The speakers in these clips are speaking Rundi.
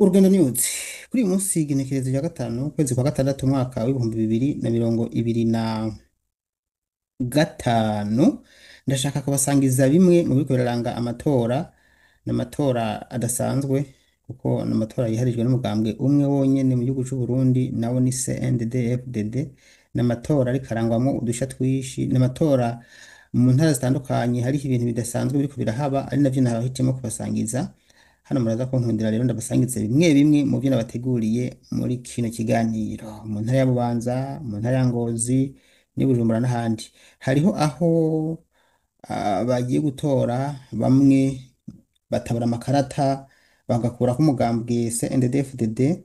Urugendo News kuri uyu munsi, igenekerezo rya 5 ukwezi kwa 6 umwaka w'2025, ndashaka kubasangiza bimwe mu biriko biraranga amatora. N'amatora adasanzwe kuko n'amatora yiharijwe n'umugambwe umwe wonyene mu gihugu c'u Burundi, nawo ni CNDD-FDD. N'amatora ariko arangwamwo udusha twinshi, n'amatora mu ntara zitandukanye hariho ibintu bidasanzwe biriko birahaba, ari navyo nabahitemwo kubasangiza hano. Muraza kunkundira rero ndabasangize bimwe bimwe mu byo nabateguriye muri kino kiganiro. Mu ntara ya Bubanza, mu ntara ya Ngozi n'i Bujumbura n'ahandi, hariho aho bagiye gutora bamwe batabura amakarata bagakurako umugambwe CNDD-FDD.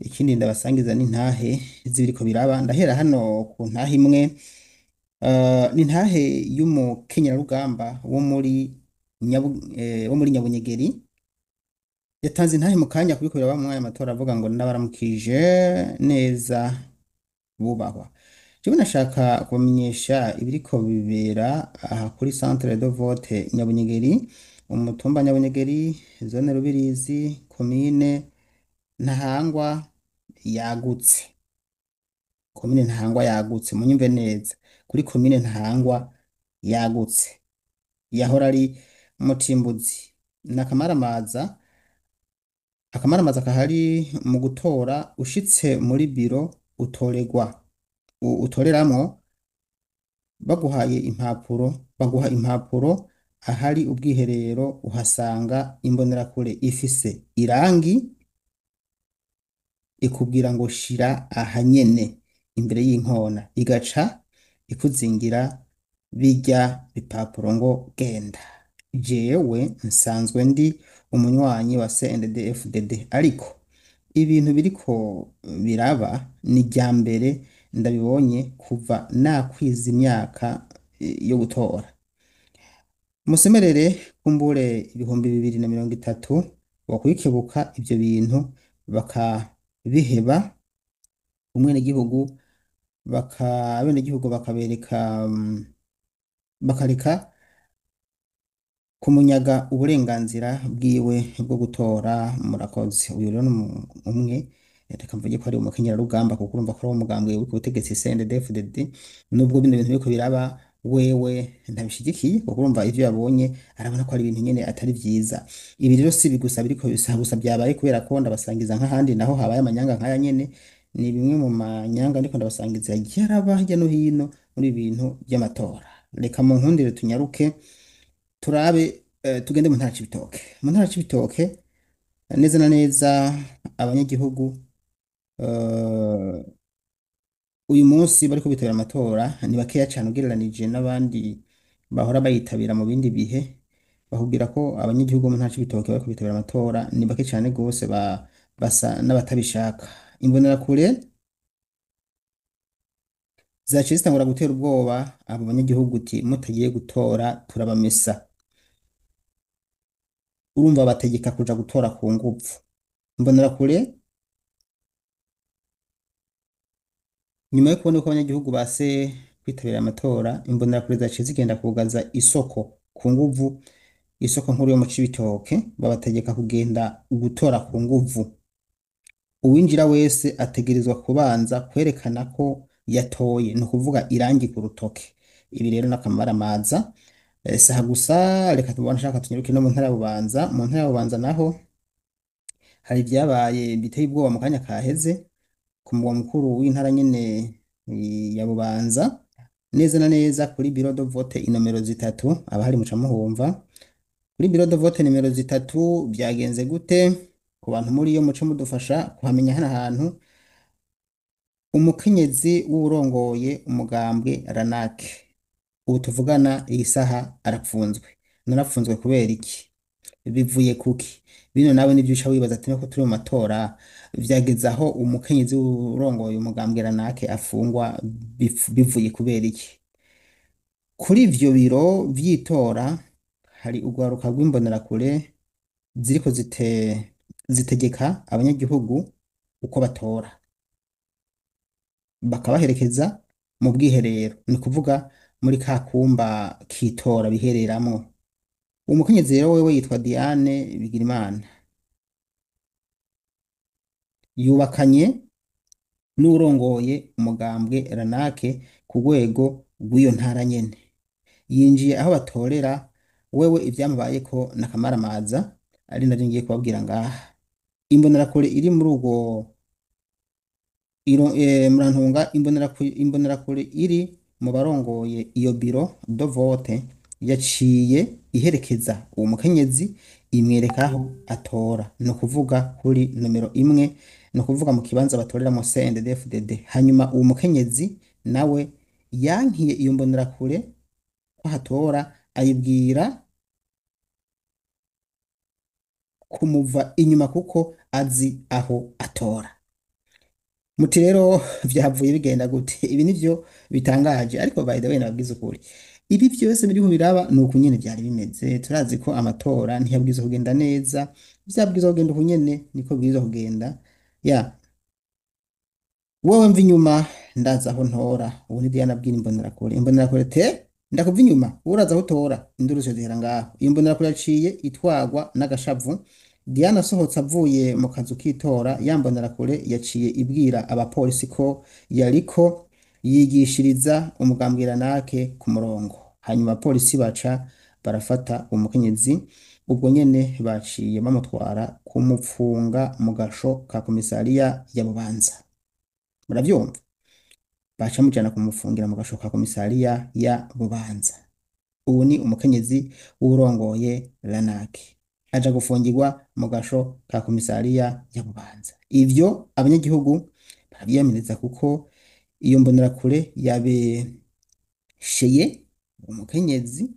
Ikindi ndabasangiza n'intahe z'ibiriko biraba. Ndahera hano ku ntahe imwe, ni intahe y'umukenyerarugamba wo muri Nyabunyegeri. Yatanze intahe mu kanya kubiko biraba mu mwanya amatora, avuga ngo: "Ndabaramukije neza bubahwa, jewe nashaka kubamenyesha ibiriko bibera aha kuri centre de vote Nyabunyegeri, umutumba Nyabunyegeri, zone Rubirizi, komine Ntahangwa yagutse, komine Ntahangwa yagutse. Munyumve neza, kuri komine Ntahangwa yagutse yahora ari Mutimbuzi. N'akamaramaza, akamaramaza kahari mu gutora. Ushitse muri biro utoregwa utoreramwo, baguhaye impapuro, baguha impapuro. Ahari ubwiherero uhasanga imbonerakure ifise irangi, ikubwira ngo shira aha nyene imbere y'inkona, igaca ikuzingira birya bipapuro ngo genda. Jewe nsanzwe ndi umunywanyi wa CNDD-FDD, ariko ibintu biriko biraba ni irya mbere ndabibonye kuva nakwiza imyaka yo gutora. Musemerere, kumbure 2030 bokwikebuka, ivyo bintu bakabiheba, umwenegihugu baka abenegihugu bakabereka, bakareka kumunyaga uburenganzira bwiwe bwo gutora. Murakoze." Uyu rero ni umwe, reka mvuge ko ari umukenyerarugamba, kuko urumva ko ari umugambwe uri ku butegetsi CNDD-FDD. Nubwo bino bintu biriko biraba wewe ntabishigikiye, kuko urumva ivyo yabonye arabona ko ari ibintu nyene atari vyiza. Ibi rero si ibi gusa biriko bisa gusa byabaye, kubera ko ndabasangiza nk'ahandi naho habaye amanyanga nk'aya nyene. Ni bimwe mu manyanga ndiko ndabasangiza yagiye araba hirya no hino muri ibi bintu by'amatora. Reka mu nkundire tunyaruke turabe, tugende mu ntara Cibitoke. Mu ntara Cibitoke neza na neza, abanyagihugu uyu munsi bariko bitabira amatora ni bakeya cane ugereranije n'abandi bahora bayitabira mu bindi bihe. Bakubwira ko abanyagihugu bo mu ntara Cibitoke bariko bitabira amatora ni bake cane gose, basa n'abatabishaka. Imbonerakure zaciye zitangura gutera ubwoba abo banyagihugu uti: "Mutagiye gutora turabamesa." Urumva bategeka kuja gutora ku nguvu. Imbonerakure, nyuma yo kubona ko abanyagihugu base kwitabira amatora, imbonerakure zaciye zigenda kugaza isoko ku nguvu, isoko nkuru yo mu Cibitoke, babategeka kugenda gutora ku nguvu. Uwinjira wese ategerezwa kubanza kwerekana ko yatoye, ni ukuvuga irangi ku rutoke. Ibi rero n'akamaramaza. Saha gusa, reka tubone, shaka tunyaruke no mu ntara ya Bubanza. Mu ntara ya Bubanza naho hari ibyabaye biteye ubwoba mu kanya kaheze ku mugwa mukuru w'intara nyene ya Bubanza, neza na neza kuri bureau de vote inomero 3. Abahari muca muhumva kuri bureau de vote nimero 3 byagenze gute. Ku bantu muri yo muce mudufasha kuhamenya hano hantu. Umukenyezi w'uwurongoye umugambwe Ranake ubu tuvugana iyi saha arapfunzwe. Narapfunzwe kubera iki? Bivuye kuki? Bino nawe nivyo uca wibaza ati: "Ko turi mu matora, vyageze aho umukenyezi w'urongoye umugambwe Ranake afungwa, bivuye kubera iki?" Kuri ivyo biro vy'itora hari urwaruka rw'imbonerakure ziriko zitegeka abanyagihugu uko batora, bakabaherekeza mu bwiherero, ni kuvuga muri ka kumba k'itora bihereramwo. Umukenyezi rero wewe yitwa Diane Bigirimana. Yubakanye n'uwurongoye umugambwe Ranake ku rwego rw'iyo ntara nyene. Yinjiye aho batorera, wewe ivyamubayeko n'akamaramaza, ari navyo ngiye kubabwira ngaha. Imbonerakure iri muri urwo murantunga, imbonerakure iri mu barongoye iyo bureau de vote yaciye iherekeza uwo mukenyezi, imwereka aho atora, ni ukuvuga kuri nomero 1, ni ukuvuga mu kibanza batoreramo CNDD-FDD. Hanyuma uwo mukenyezi nawe yankiye iyo mbonerakure ko hatora, ayibwira kumuva inyuma kuko azi aho atora. Muti rero vyahavuye bigenda gute? Ibi nivyo bitangaje, ariko by the way nababwiza ukuri, ibi vyose biriko biraba ni uku nyene vyari bimeze. Turazi ko amatora ntiyabwirizwa kugenda neza, vyabwirizwa kugenda uku nyene, niko bibwirizwa kugenda. Ya wewe mva inyuma, ndazi aho ntora. Ubu ni Diana abwira imbonerakure, imbonerakure te ndakuva inyuma, uraza aho utora, induru zihera ngaho. Iyo mbonerakure yaciye itwagwa n'agashavu. Diana asohotse avuye mu kazu k'itora, ya mbonerakure yaciye ibwira abapolisi ko yariko yigishiriza umugambwe Ranake ku murongo. Hanyuma abapolisi baca barafata umukenyezi, ubwo nyene baciye bamutwara kumupfunga mu gasho ka komisariya ya Bubanza. Muravyumva? Baca mujana kumufungira mu gasho ka komisariya ya Bubanza. Ubu ni umukenyezi w'urongoye Ranake, aja gufungirwa mu gasho ka komisariya ya Bubanza. Ivyo abanyagihugu baravyiyamiriza kuko iyo mbonerakure yabesheye umukenyezi.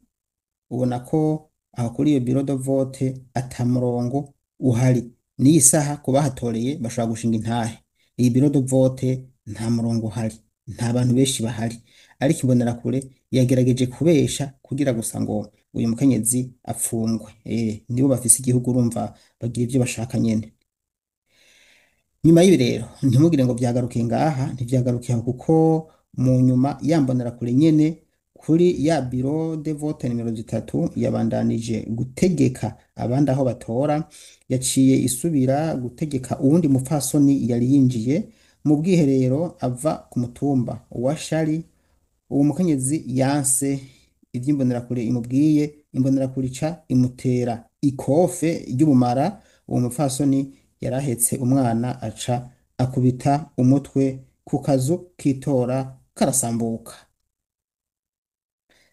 Ubona ko aho kuri iyo bureau de vote ata murongo uhari. N'iyi saha ku bahatoreye bashobora gushinga intahe. Iyi bureau de vote nta murongo uhari, nta bantu benshi bahari, ariko imbonerakure yagerageje kubesha kugira gusa ngo uyu mukenyezi apfungwe. Nibo bafise igihugu, urumva bagira ivyo bashaka nyene. Nyuma y'ibi rero ntimugire ngo vyagarukiye ngaha, ntivyagarukiye aho, kuko mu nyuma ya mbonerakure nyene kuri ya bureau de vote nimero 3 yabandanije gutegeka abandi aho batora. Yaciye isubira gutegeka uwundi mupfasoni yari yinjiye mu bwiherero ava ku mutumba wa Shari. Uwo mukenyezi yanse ivy'imbonerakure imubwiye, imbonerakure ica imutera ikofe ry'ubumara. Uwo mupfasoni yarahetse umwana, aca akubita umutwe ku kazu k'itora karasambuka.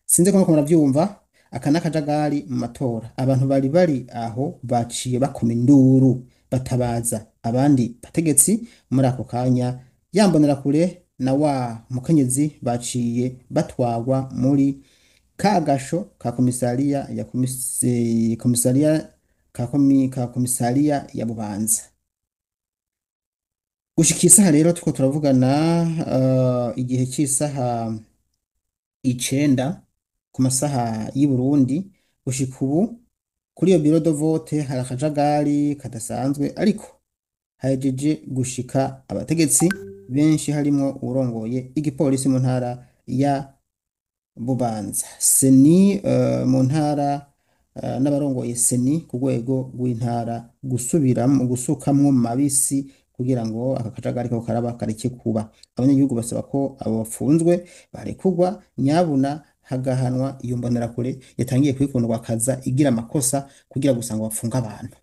Sinzi ko muriko muravyumva. Aka n'akajagari mu matora. Abantu bari bari aho baciye bakoma induru batabaza abandi bategetsi. Muri ako kanya ya mbonerakure na wa mukenyezi baciye batwagwa muri ka gasho ka komisariya ya komisariya ka komisariya ya Bubanza. Gushika isaha rero turiko turavugana, igihe c'isaha 9 ku masaha y'i Burundi, gushika ubu kuri iyo bureau de vote hari akajagari kadasanzwe, ariko hahejeje gushika abategetsi benshi, harimwo uwurongoye igipolisi mu ntara ya Bubanza, CENI mu ntara, n'abarongoye CENI ku rwego rw'intara, gusubiramwo gusukamwo mabisi kugira ngo aka kajagari ko karaba kareke kuba. Abanyagihugu basaba ko abo bapfunzwe barekurwa nyabuna, hagahanwa iyo mbonerakure yatangiye kwikundwa akaza igira amakosa kugira gusa ngo bapfunge abantu.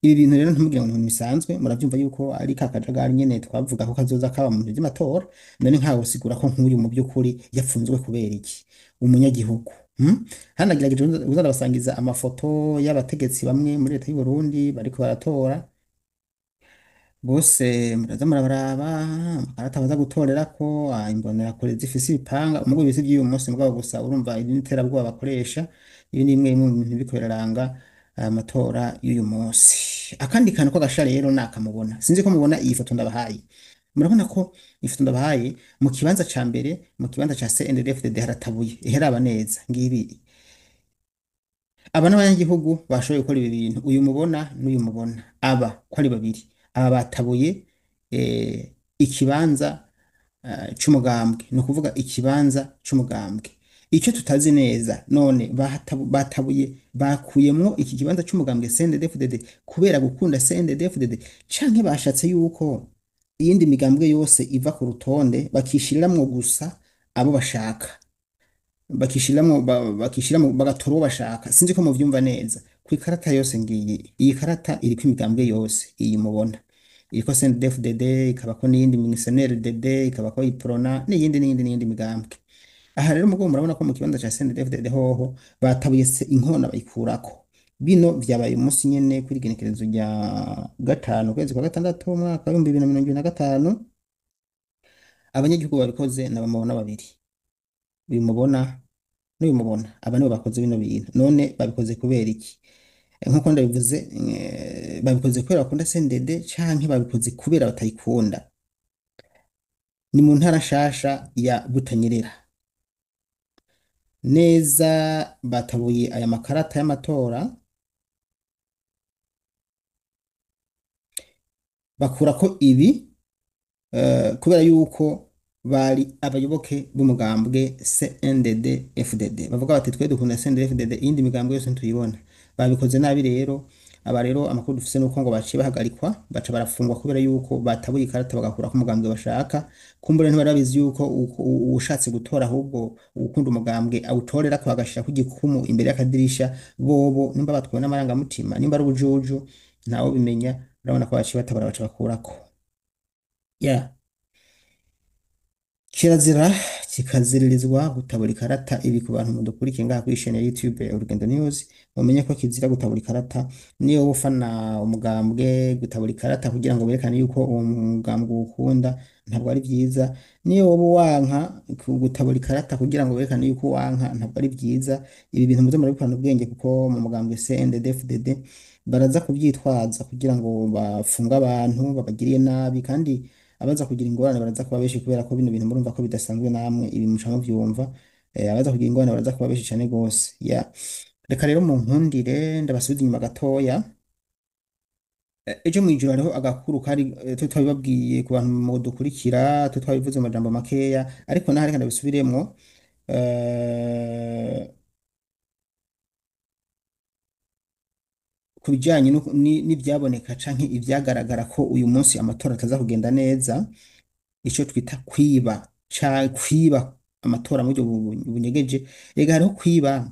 Ibi bintu rero ntimugire ngo ni ibintu bisanzwe, muravyumva yuko ari ka kajagari nyene twavuga ko kazoza kaba mu bintu vy'amatora. None nkawe usigura ko nk'uyu mu by'ukuri yapfunzwe kubera iki? Umunyagihugu, Hanagerageje kuza ndabasangiza amafoto y'abategetsi bamwe muri leta y'u Burundi bariko baratora bose, muraza murabaraba amakarata baza gutorerako, imbonerakure zifise ibipanga umugo ibisi vy'uyu munsi. Mugabo gusa urumva iri n'iterabwoba bakoresha. Ibi ni bimwe mu bintu biriko biraranga amatora y'uyu munsi. Akandi kantu k'agasha rero nakamubona, sinzi ko mubona iyi foto ndabahaye. Murabona ko ifoto ndabahaye mu kibanza ca mbere, mu kibanza ca CNDD-FDD haratabuye, iheraba neza ngibi. Aba n'abanyagihugu bashoboye gukora ibi bintu. Uyu mubona n'uyu mubona, aba ko ari babiri, aba batabuye ikibanza c'umugambwe, ni ukuvuga ikibanza c'umugambwe. Icyo tutazi neza none batabuye bakuyemwo iki kibanza c'umugambwe CNDD-FDD kubera gukunda CNDD-FDD, canke bashatse yuko iyindi migambwe yose iva ku rutonde bakishiriramwo gusa abo bashaka, bakishiramwo bakishiramwo bagatora uwo bashaka. Sinzi ko muvyumva neza. Ku ikarata yose ngiyi, iyi karata iriko imigambwe yose iyi mubona iriko CNDD-FDD, ikabako n'iyindi CNRDD, ikabako Iprona n'iyindi n'iyindi n'iyindi migambwe. Aha rero mugo murabona ko mu kibanza ca CNDD-FDD hoho batabuye se inkona bayikurako. Bino vyabaye umunsi nyene kuri igenekerezo rya 5 ukwezi kwa 6 umwaka wa 2025. Abanyagihugu babikoze n'abamubona babiri, uyu mubona n'uyu mubona, aba nibo bakoze bino bintu. None babikoze kubera iki? Nkuko ndabivuze, babikoze kubera bakunda CNDD canke babikoze kubera batayikunda? Ni mu ntara nshasha ya Butanyerera neza batabuye aya makarata y'amatora, bakurako ibi kubera yuko bari abayoboke b'umugambwe CNDD FDD, bavuga bati twe dukunda CNDD FDD, iyindi migambwe yose ntituyibona. Babikoze nabi rero. Aba rero amakuru dufise nuko ngo baciye bahagarikwa, baca barafungwa kubera yuko batabuye ikarata bagakurako umugambwe bashaka. Kumbure ntibari babizi yuko uwushatse gutora ahubwo uwukunda umugambwe awutorerako agashirako igikumu imbere y'akadirisha. Bobo nimba batwawe n'amarangamutima, nimba ari ubujuju, ntawe bimenya. Urabona ko baciye batabara baca bakurako. Ya kirazira kikaziririzwa gutabura ikarata. Ibi ku bantu mudukurikiye ngaha kuri chaîne ya YouTube Urugendo News, mumenye ko kizira gutabura ikarata. Niyo ufana umugambwe, gutabura ikarata kugira ngo werekane yuko uwo mugambwe ukunda ntabwo ari vyiza. Niyo woba wanka, gutabura ikarata kugira ngo werekane yuko wanka ntabwo ari vyiza. Ibi bintu muze murabikorana ubwenge, kuko mu mugambwe CNDD-FDD baraza kuvyitwaza kugira ngo bafunge abantu babagiriye nabi, kandi abaza kugira ingorane baraza kuba benshi, kubera ko bino bintu murumva ko bidasanzwe. Namwe ibi muca muvyumva, abaza kugira ingorane baraza kuba benshi cane gose. Ya reka rero mu nkundire ndabasubiza inyuma gatoya. Ejo mw'ijoro hariho agakuru kari, twe twabibabwiye ku bantu mudukurikira, twe twabivuze mu majambo makeya, ariko naho reka ndabisubiremwo. Ku bijanye n'ivyaboneka canke ivyagaragara ko uyu munsi amatora ataza kugenda neza, ico twita kwiba, kwiba amatora mu buryo bunyegeje. Ega hariho kwiba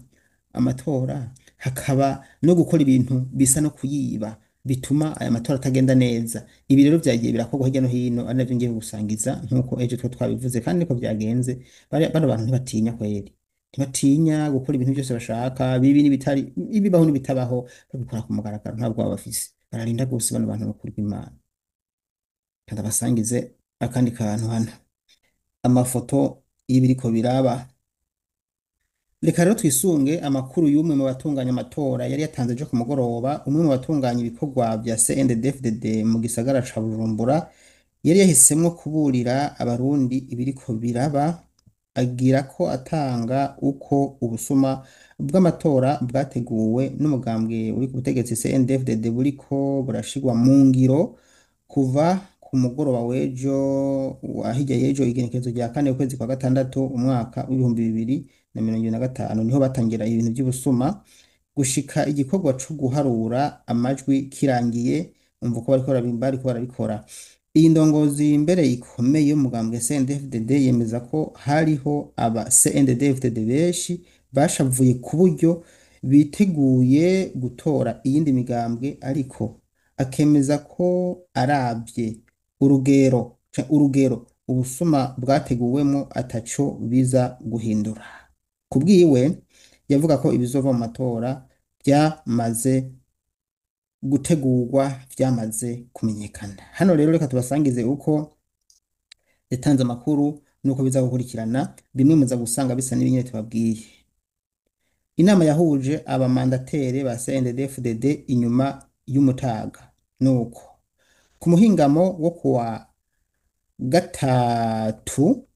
amatora, hakaba no gukora ibintu bisa no kuyiba bituma aya matora atagenda neza. Ibi rero vyagiye birakorwa hirya no hino, ari navyo ngiye gusangiza nkuko ejo twe twabivuze kandi niko vyagenze. Bano bantu ntibatinya kweri, ntibatinya gukora ibintu byose bashaka, bibi n'ibitari, ibibaho n'ibitabaho, babikora ku mugaragaro, ntabwo baba bafise. Bararinda gose bano bantu bakuru b'Imana. Kandi abasangize akandi kantu hano, amafoto y'ibiriko biraba. Reka rero twisunge amakuru y'umwe mu batunganya amatora yari yatanze ejo ku mugoroba. Umwe mu batunganya ibikorwa vya CNDD-FDD mu gisagara ca Bujumbura yari yahisemwo kuburira abarundi ibiriko biraba, agira ko atanga uko ubusuma bw'amatora bwateguwe n'umugambwe uri ku butegetsi CNDD-FDD buriko burashirwa mu ngiro kuva ku mugoroba w'ejo wa hirya y'ejo, igenekerezo rya 4 ukwezi kwa 6 umwaka wa 2025, niho batangira ibintu by'ubusuma gushika igikorwa co guharura amajwi kirangiye. Umva uko bariko barabikora. Iyi ndongozi mbere ikomeye y'umugambwe CNDD-FDD yemeza ko hariho aba CNDD-FDD benshi bashavuye ku buryo biteguye gutora iyindi migambwe, ariko akemeza ko aravye urugero ubusuma bwateguwemo ataco biza guhindura. Kubwiwe yavuga ko ibizova mu matora byamaze gutegurwa, vyamaze kumenyekana. Hano rero reka tubasangize uko yatanze amakuru nuko biza gukurikirana. Bimwe muza gusanga bisa n'ibinyene tubabwiye. Inama yahuje abamandatere ba CNDD-FDD inyuma y'umutaga nuko ku muhingamo wo kuwa gatatu,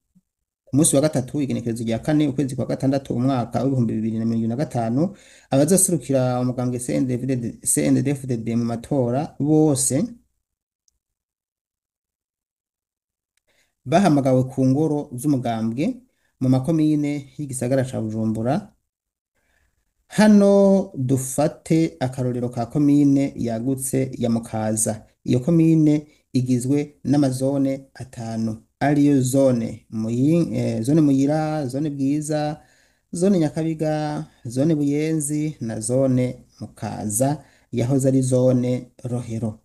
ku munsi wa gatatu, igenekerezo rya 4 ukwezi kwa 6 umwaka wa 2025, abazoserukira umugambwe CNDD-FDD mu matora bose bahamagawe ku ngoro z'umugambwe. Mu makomine y'igisagara ca Bujumbura. Hano dufate akarorero ka komine yagutse ya Mukaza. Iyo komine igizwe n'amazone atanu ariyo zone zone Muyira, zone Bwiza, zone Nyakabiga, zone Buyenzi na zone Mukaza yahoze ari zone Rohero.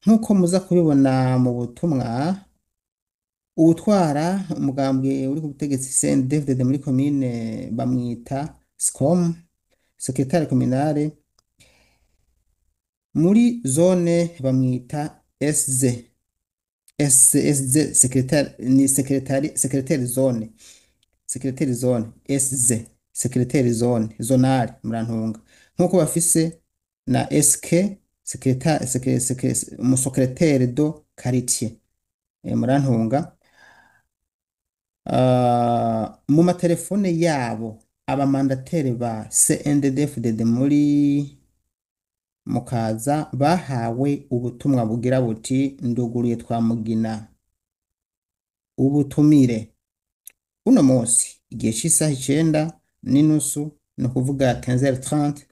Nk'uko muza kubibona mu butumwa, uwutwara umugambwe uri ku butegetsi CNDD-FDD muri komine bamwita SCOM, secrétaire communale, muri zone bamwita SZ, SZ secrétaire, ni secrétaire, secrétaire zone, secrétaire zone SZ, secrétaire zone zonale, murantunga, nk'uko bafise na SK, secrétaire, secrétaire de quartier, murantunga. Mu matelefone yabo abamandateri ba CNDD-FDD muri Mukaza bahawe ubutumwa bugira buti: nduguruye Twamugina ubutumire uno munsi igihe c'isaha 9:30, ni ukuvuga 15h30,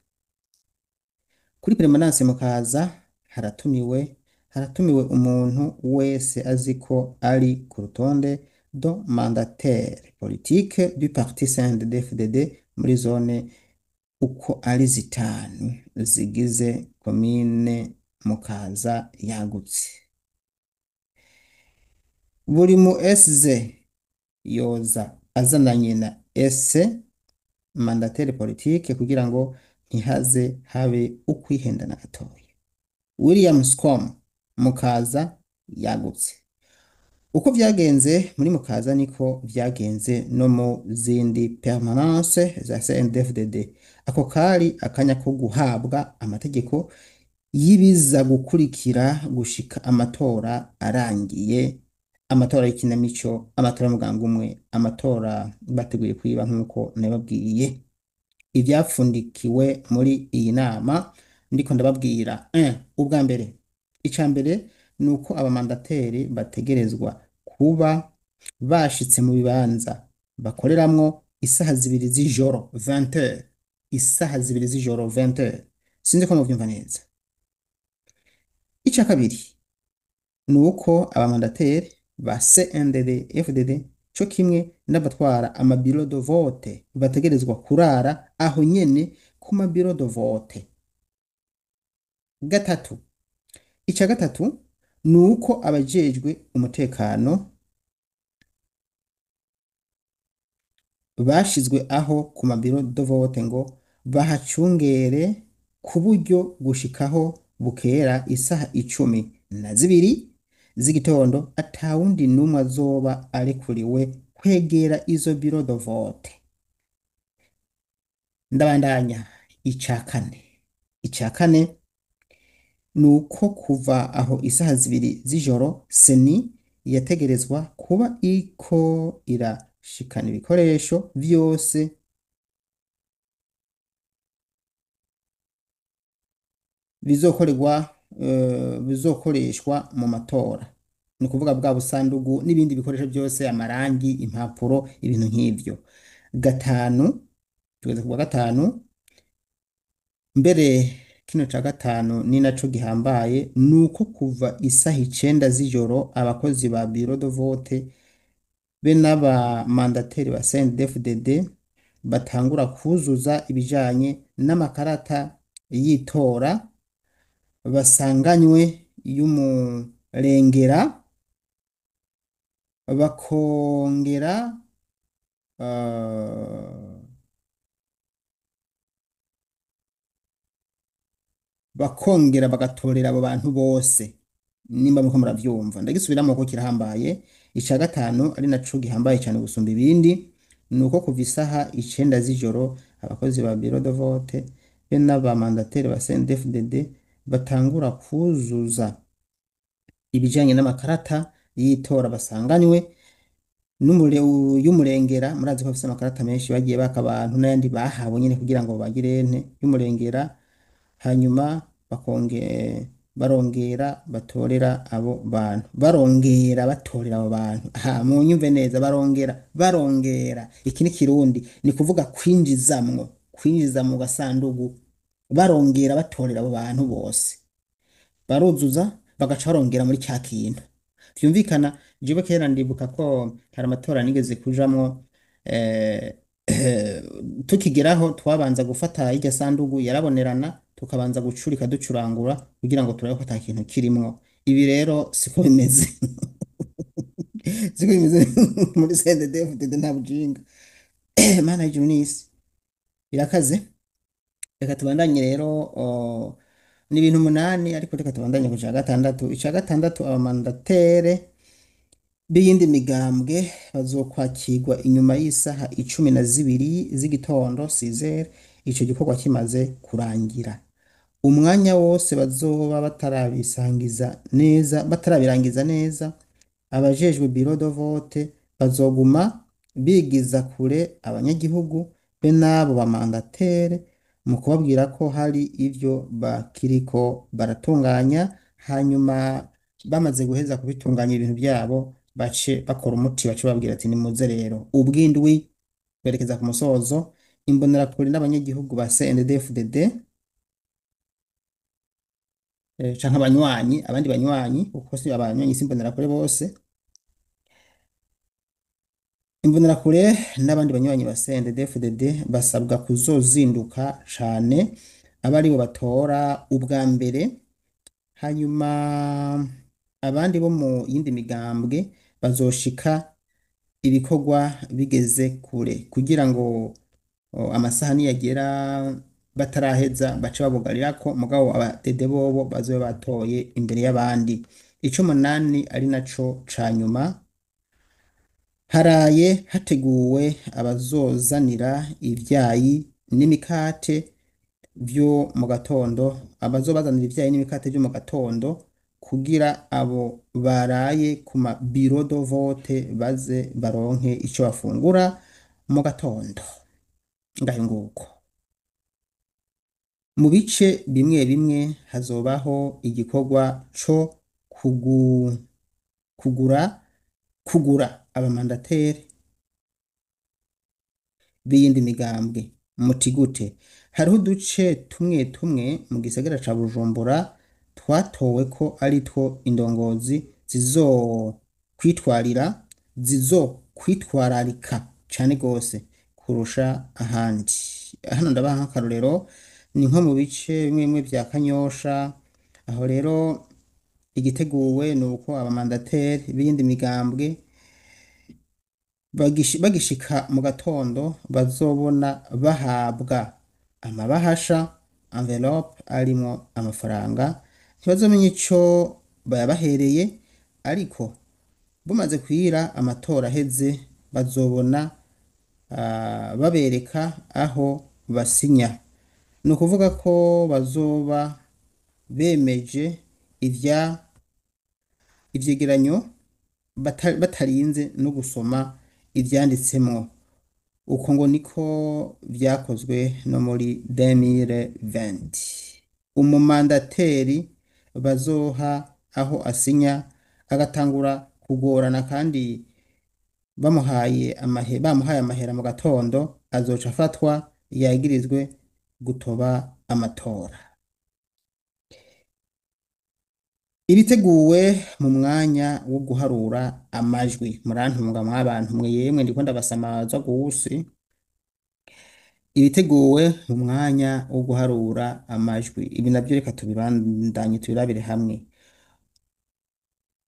kuri permanence Mukaza. Haratumiwe umuntu wese azi ko ari ku rutonde de mandataire politique du parti CNDD-FDD muri zone uko ari zitanu zigize komine Mukaza yagutse. Buri mu SZ yoza azananye na S mandataire politique kugira ngo ntihaze habe ukwihenda na gatoya. William Scom, Mukaza yagutse. Uko vyagenze muri Mukaza niko vyagenze no mu zindi permanence za CNDD-FDD. Ako kari akanya ko guhabwa amategeko y'ibiza gukurikira gushika amatora arangiye, amatora y'ikinamico, amatora y'umugambwe umwe, amatora bateguye kwiba nk'uko nababwiye. Ivyapfundikiwe muri iyi nama ndiko ndababwira: 1, ubwa mbere, ica mbere ni uko abamandateri bategerezwa kuba bashitse mu bibanza bakoreramwo isaha 2 z'ijoro, 20h, isaha 2 z'ijoro, 20h. Sinzi ko muvyumva neza. Ica kabiri ni uko abamandateri ba CNDD FDD co kimwe n'abatwara amabiro de vote bategerezwa kurara aho nyene ku mabiro de vote. Gatatu, ica gatatu ni uko abajejwe umutekano bashizwe aho ku mabiro de vote ngo bahacungere ku buryo gushikaho bukera isaha 12 z'igitondo atawundi n'umwe azoba arekuriwe kwegera izo biro de vote. Ndabandanya. Ica kane, ica kane ni uko kuva aho isaha 2 z'ijoro CENI yategerezwa kuba iriko irashikana ibikoresho vyose bizokoreshwa mu matora, ni ukuvuga bwa busandugu n'ibindi bikoresho byose, amarangi, impapuro, ibintu nk'ivyo. Gatanu, tugeze ku bwa gatanu. Mbere kino ca gatanu ni naco gihambaye, ni uko kuva isaha 9 z'ijoro abakozi ba bureau de vote be n'abamandateri ba CNDD-FDD batangura kuzuza ibijanye n'amakarata y'itora basanganywe y'umurengera, bakongera bagatorera abo bantu bose. Nimba muriko muravyumva, ndagisubiramo ko kirahambaye. Ica gatanu ari naco gihambaye cyane gusumba ibindi ni uko kuva isaha 9 z'ijoro abakozi ba bureau de vote be n'abamandateri ba CNDD-FDD batangura kuzuza ibijanye n'amakarata y'itora basanganywe y'umurengera. Murazi ko bafise amakarata menshi bagiye baka abantu n'ayandi bahawe nyene kugira ngo bagire ente y'umurengera, hanyuma bakonge Barongera batorera abo bantu, barongera batorera abo bantu. Aha munyumve neza, barongera barongera, iki ni Kirundi, ni kuvuga kwinjizamwo, kwinjiza mu gasandugu. Barongera batorera abo bantu bose, baruzuza, bagaca barongera muri cya kintu. Vyumvikana, jewe kera ndibuka ko hari amatora nigeze kujamwo, tukigeraho twabanza gufata irya sandugu yarabonerana, tukabanza gucurika, ducurangura kugira ngo turabe ko ata kintu kirimwo. Ibi rero siko bimeze, siko bimeze muri CNDD-FDD. Nta bujinga. Mana y'ijuru n'isi, irakaze. Reka tubandanye rero. Ni ibintu 8, ariko reka tubandanye ku ca gatandatu. Ica gatandatu, abamandataires b'iyindi migambwe bazokwakirwa inyuma y'isaha 12 z'igitondo, 6h, ico gikorwa kimaze kurangira. Umwanya wose bazoba batarabisangiza neza, batarabirangiza neza, abajejwe bureau de vote bazoguma bigiza kure abanyagihugu be n'abo bamandataires mu kubabwira ko hari ivyo bakiriko baratunganya. Hanyuma bamaze guheza kubitunganya ibintu byabo, bace bakora umuti, bace babwira ati: "Nimuze rero." Ubwindwi, berekeza ku musozo, imbonerakure n'abanyagihugu ba CNDD-FDD canke abanywanyi, abandi banywanyi, kuko si abanywanyi, si imbonerakure bose. Imbonerakure n'abandi banywanyi ba CNDD-FDD basabwa kuzozinduka cane, abe aribo batora ubwa mbere, hanyuma abandi bo mu yindi migambwe bazoshika ibikorwa bigeze kure, kugira ngo amasaha niyagera bataraheza bace babugarirako, mugabo abadede bobo bazobe batoye imbere y'abandi. Icumunani, ari naco ca nyuma, haraye hateguwe abazozanira ivyayi n'imikate vyo mu gatondo, abazobazanira ivyayi n'imikate vyo mu gatondo, kugira abo baraye ku ma bureau de vote baze baronke ico bafungura mu gatondo. Ngayo nguko. Mu bice bimwe bimwe hazobaho igikorwa co kugura abamandataires b'iyindi migambwe. Muti gute? Hariho uduce tumwe tumwe mu gisagara ca Bujumbura twatowe ko ari two indongozi zizokwitwararika cane gose kurusha ahandi. Hano ndabaha nk'akarorero, ni nko mu bice bimwe bimwe vya Kanyosha. Aho rero igiteguwe ni uko abamandataires b'iyindi migambwe bagishika mu gatondo bazobona bahabwa amabahasha, enveloppe, arimwo amafaranga. Ntibazomenya ico bayabahereye, ariko bumaze kwira, amatora aheze, bazobona babereka aho basinya. Ni ukuvuga ko bazoba bemeje ivyegeranyo batarinze no gusoma ivyanditsemwo. Uko ngo niko vyakozwe no muri 2020. Umumandataire bazoha aho asinya agatangura kugorana kandi bamuhaye amahera mu gatondo, azoca afatwa yagirizwe gutoba amatora. Ibiteguwe mu mwanya wo guharura amajwi. Murantunga mwabantu mwe, yemwe, ndiko ndabasamaza gose. Ibiteguwe mu mwanya wo guharura amajwi, ibi navyo reka tubibandanye, tubirabire hamwe.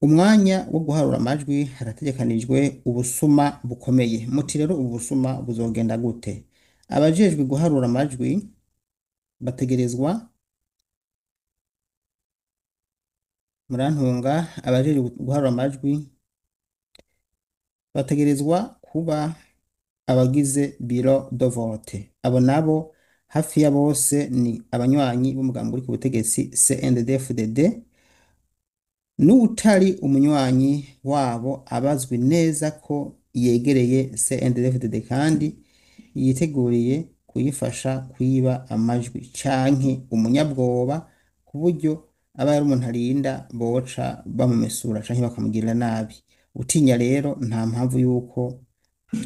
Umwanya wo guharura amajwi harategekanijwe ubusuma bukomeye. Muti rero ubu busuma buzogenda gute? Abajejwe guharura amajwi bategerezwa, murantunga, abajejwe guharura amajwi bategerezwa kuba abagize bureau de vote. Abo nabo hafi ya bose ni abanywanyi b'umugambi uri ku butegetsi CNDD-FDD. N'utari umunywanyi wabo abazwi neza ko yegereye CNDD-FDD kandi yiteguriye kuyifasha kwiba amajwi, canke umunyabwoba ku buryo Aba ari umuntu arinda boca bamumesura canke bakamugirira nabi. Utinya rero nta mpamvu yuko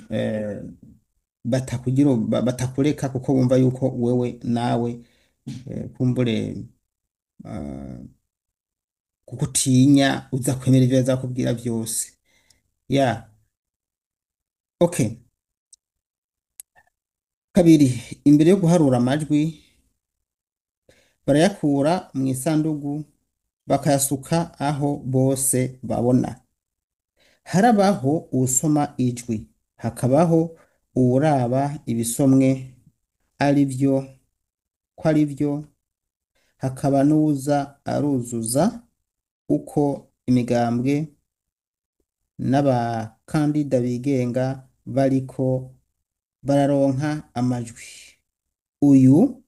eh, batakugira batakureka kuko bumva yuko wewe nawe kumbure eh, kuko utinya uza kwemera ivyo bazakubwira vyose. Ya, okay. Kabiri, imbere yo guharura amajwi barayakura mu isandugu bakayasuka aho bose babona. Harabaho uwusoma ijwi, hakabaho uwuraba ibisomwe arivyo ko arivyo, hakaba n'uwuza aruzuza uko imigambwe n'abakandida bigenga bariko bararonka amajwi. Uyu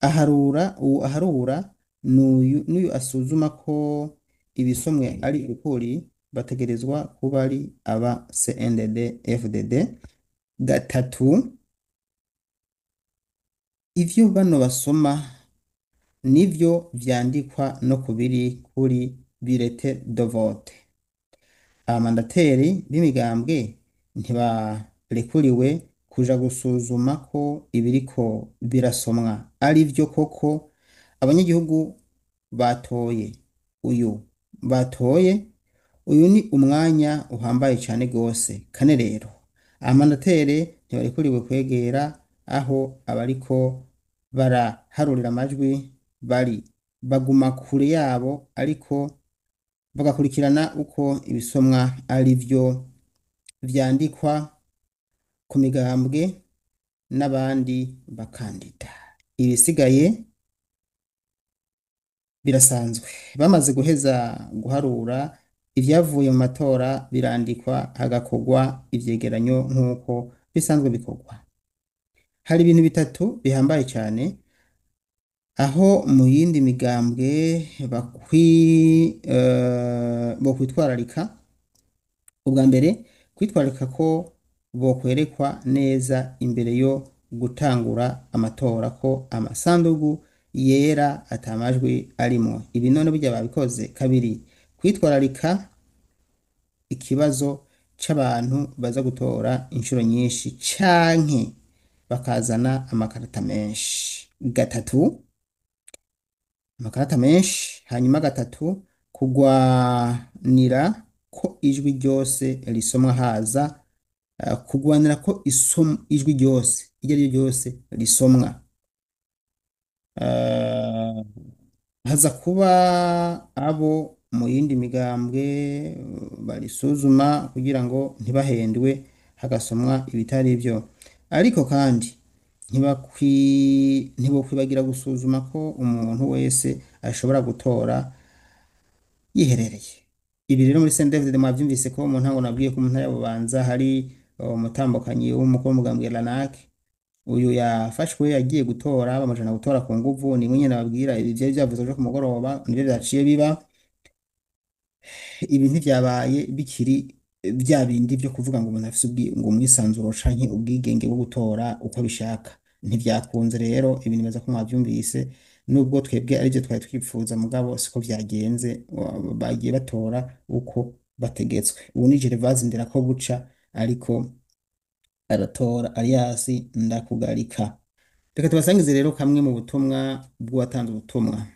aharura, uwu aharura n'uyu asuzuma ko ibisomwe ari ukuri bategerezwa kuba ari aba CNDD FDD. Gatatu, ivyo bano basoma nivyo vyandikwa no kubiri kuri bulletin de vote. Abamandateri b'imigambwe ntibarekuriwe kuja gusuzuma ko ibiriko birasomwa ari vyo koko abanyagihugu batoye. Uyu batoye, uyu ni umwanya uhambaye cane gose. Kane rero, abamandateri ntibarekuriwe kwegera aho abariko baraharurira amajwi bari, baguma kure yabo ariko bagakurikirana uko ibisomwa ari vyo vyandikwa ku migambwe n'abandi bakandida. Ibisigaye birasanzwe. Bamaze guheza guharura, ivyavuye mu matora birandikwa hagakorwa ivyegeranyo nk'uko bisanzwe bikorwa. Hari ibintu bitatu bihambaye cane aho mu yindi migambwe bokwitwararika. Ubwa mbere, kwitwararika ko bokwerekwa neza imbere yo gutangura amatora ko amasandugu yera atamajwi arimwo. Ibi none burya babikoze. Kabiri, kwitwararika ikibazo c'abantu baza gutora inshuro nyinshi canke bakazana amakarata menshi. Gatatu, amakarata menshi, hanyuma gatatu, kugwanira ko ijwi ryose risomwa haza, kugwanira ko ijwi ryose iryo ari ryo ryose risomwa. Haza kuba abo mu yindi migambwe barisuzuma kugira ngo ntibahendwe hagasomwa ibitari byo. Ariko kandi ntibokwibagira gusuzuma ko umuntu wese ashobora gutora yiherereye. Ibi rero muri CNDD-FDD mwavyumvise ko mu ntango nabwiye ko mu ntara ya Bubanza hari umutambukanyi w'umukuru w'umugambwe Lanak, uyu yafashwe yagiye gutora bamujana gutora ku nguvu. Ni nyene nababwira ibi vyari vyavuzwe ejo ku mugoroba, nivyo vyaciye biba. Ibi ntivyabaye bikiri vya bindi vyo kuvuga ngo umuntu afise ngo umwisanzuro canke ubwigenge bwo gutora uko abishaka. Ntivyakunze rero, ibi nibaza ko mwavyumvise, nubwo twebwe arivyo twari twipfuza, mugabo siko vyagenze, bagiye batora uko bategetswe. Ubu ni Gervase Nderakobuca ariko aratora alias Ndakugarika. Reka tubasangize rero kamwe mu butumwa bw'uwatanze ubutumwa.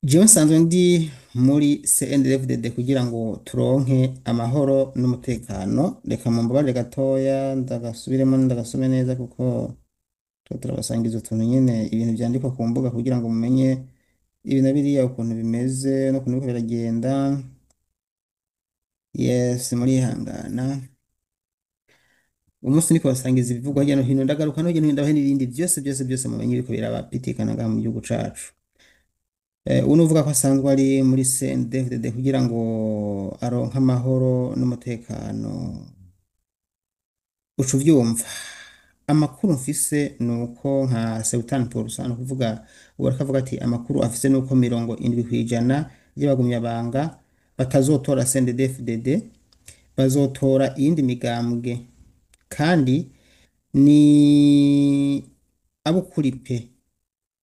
Jewe nsanzwe ndi muri CNDD-FDD kugira ngo turonke amahoro n'umutekano. Reka mumbabarire gatoya ndagasubiremo ndagasome neza, kuko tuba turabasangiza utuntu nyene ibintu vyandikwa ku mbuga kugira ngo mumenye ibi na biriya ukuntu bimeze n'ukuntu biriko biragenda. Yes, murihangana. Umunsi niko basangiza ibivugwa hirya no hino, ndagaruka no hirya no hino ndabahe n'ibindi vyose byose byose mumenye biriko birabapitikana ngaha mu gihugu cacu. Uno uvuga ko asanzwe ari muri CNDD-FDD kugira ngo aronke amahoro n'umutekano. Uca uvyumva. Amakuru mfise nuko nka Sultan Paul ni ukuvuga ubu ariko ati amakuru afise nuko 70% y'abagumyabanga batazotora CNDD-FDD, bazotora iyindi migambwe, kandi ni ab'ukuri pe.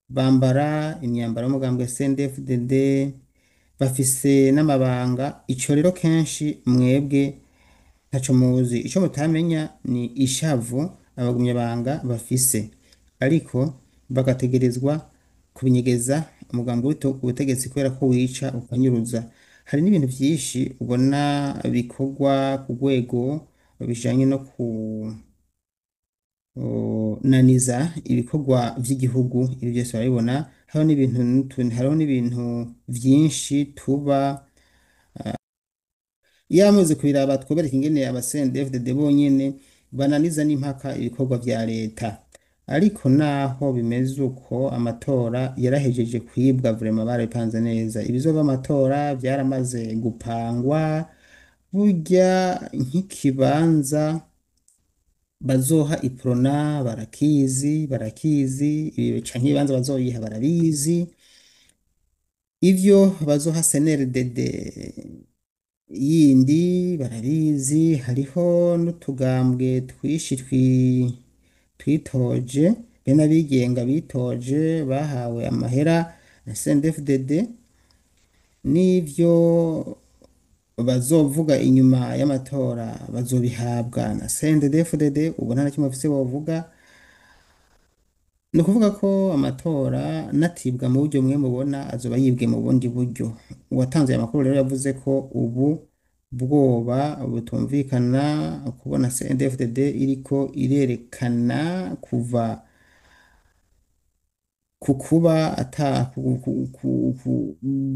Bambara imyambaro y'umugambwe CNDD-FDD, bafise n'amabanga. Ico rero kenshi mwebwe ntaco muzi, ico mutamenya ni ishavu abagumyabanga bafise, ariko bagategerezwa kubinyegeza umugambi ubutegetsi kubera ko wica ukanyuruza. Hari n'ibintu vyinshi ubona bikorwa ku rwego bijanye no kunaniza ibikorwa vy'igihugu. Ibi byose barabibona. Hariho n'ibintu hariho n'ibintu vyinshi tuba iyo amaze kubiraba twobereka ingene aba CNDD-FDD bonyene bananiza n'impaka ibikorwa vya leta. Ariko naho bimeze uko, amatora yarahejeje kwibwa, vraiment barabipanze neza. Ibizova amatora vyaramaze gupangwa. Burya nk'ikibanza bazoha Iprona barakizi, barakizi ibi canke ibibanza bazoyiha barabizi, ivyo bazoha CNRDD yindi barabizi. Hariho n'utugambwe twishi twitoje, bene abigenga bitoje bahawe amahera na CNDD-FDD, n'ivyo bazovuga inyuma y'amatora bazobihabwa na CNDD-FDD. Ubu nta na kimwe bafise bovuga. Ni ukuvuga ko amatora natibwa mu buryo mwe mubona, azoba yibwe mu bundi buryo. Uwatanze aya makuru rero yavuze ko ubu bwoba butumvikana kubona CNDD-FDD iriko irerekana kuva ku kuba ata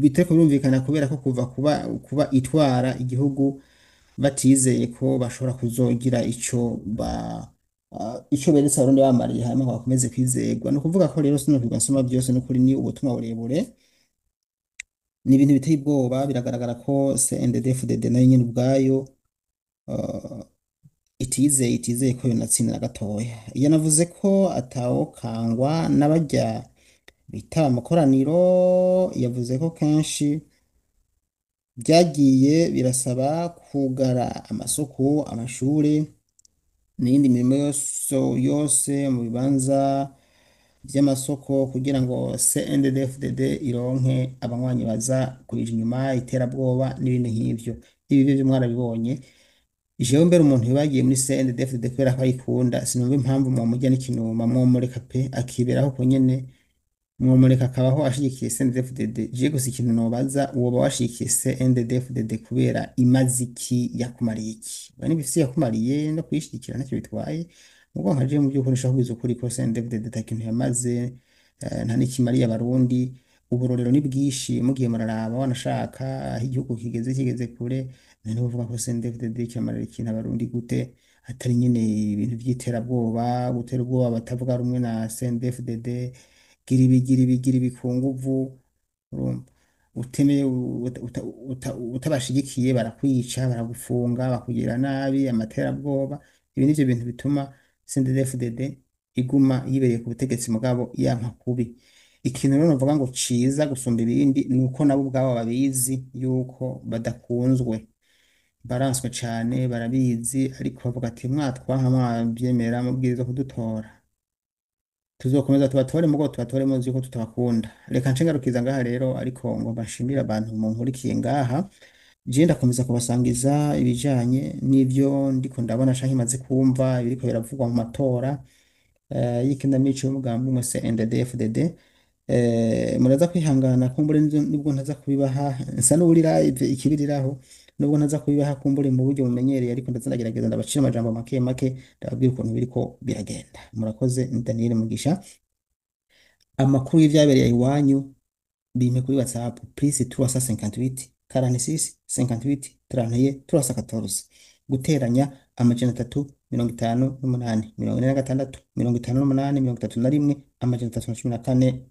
bitariko birumvikana, kubera ko kuva kuba itwara igihugu batizeye ko bashobora kuzogira ico ba ico beretse Abarundi bamariye, hanyuma ngo bakomeze kwizerwa. Ni ukuvuga ko rero sinokwirirwa nsoma byose, n'ukuri ni ubutumwa burebure, ni ibintu biteye ubwoba. Biragaragara ko CNDD-FDD nayo nyene ubwayo itizeye ko yonatsinda na gatoya. Yanavuze ko atawokangwa n'abarya bitaba amakoraniro. Yavuze ko kenshi byagiye birasaba kugara amasoko, amashure n'iyindi mirimo yose yose mu bibanza vy'amasoko kugira ngo CNDD-FDD ironke abanywanyi baza kuyija inyuma, iterabwoba n'ibindi nk'ivyo. Ibi byo mwarabibonye. Jewe mbere umuntu yoba yagiye muri CNDD-FDD kubera ko ayikunda, sinumva impamvu mwomurya n'ikinuma, mwomureka pe akiberaho uko nyene, mwomureka akabaho ashigikiye CNDD-FDD. Je gusa ikintu nobaza, woba washigikiye CNDD-FDD kubera imaze iki, yakumariye iki? Niba ifise yakumariye, no kuyishigikira ntacyo bitwaye. Mugo nka jewe mu by'ukuri nshaka kubwiza ukuri ko CNDD-FDD ata kintu yamaze, nta n'ikimariye Abarundi. Uburorero ni bwinshi, mugiye muraraba, wanashaka aho igihugu kigeze, kigeze kure. None uvuga ko CNDD-FDD kimarira ikintu Abarundi gute, atari nyene ibintu vy'iterabwoba, gutera ubwoba batavuga rumwe na CNDD-FDD, gira ibi, gira ibi, gira ibi ku nguvu, urumva utemeye utabashigikiye barakwica, baragufunga, bakugira nabi, amaterabwoba. Ibi nivyo bintu bituma CNDD-FDD iguma yibereye ku butegetsi mugabo yanka kubi. Ikintu rero novuga ngo ciza gusumba ibindi ni uko nabo ubwabo babizi yuko badakunzwe, baranswe cane, barabizi, ariko bavuga ati mwatwanka mwavyemera mubwirizwa kudutora, tuzokomeza tubatore, mugo tubatore muzi yuko tutabakunda. Reka nce ngarukiza ngaha rero, ariko ngomba nshimire abantu munkurikiye ngaha. Je ndakomeza kubasangiza ibijanye n'ivyo ndiko ndabona canke maze kumva ibiriko biravugwa mu matora y'ikinamico y'umugambi umwe CNDD-FDD. Muraza kwihangana kumbure nubwo ntaza kubibaha nsa n'uwuri live ikibiriraho, nubwo ntaza kubibaha kumbure mu buryo mumenyereye, ariko ndaza ndagerageza ndabacira amajambo make make, ndababwira ukuntu biriko biragenda. Murakoze. Ni Daniel Mugisha. Amakuru y'ivyabereye iwanyu bimpe kuri WhatsApp plus 358 46 58 31 314, guteranya 358 46 58 31 314.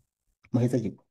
Muheza gikwe.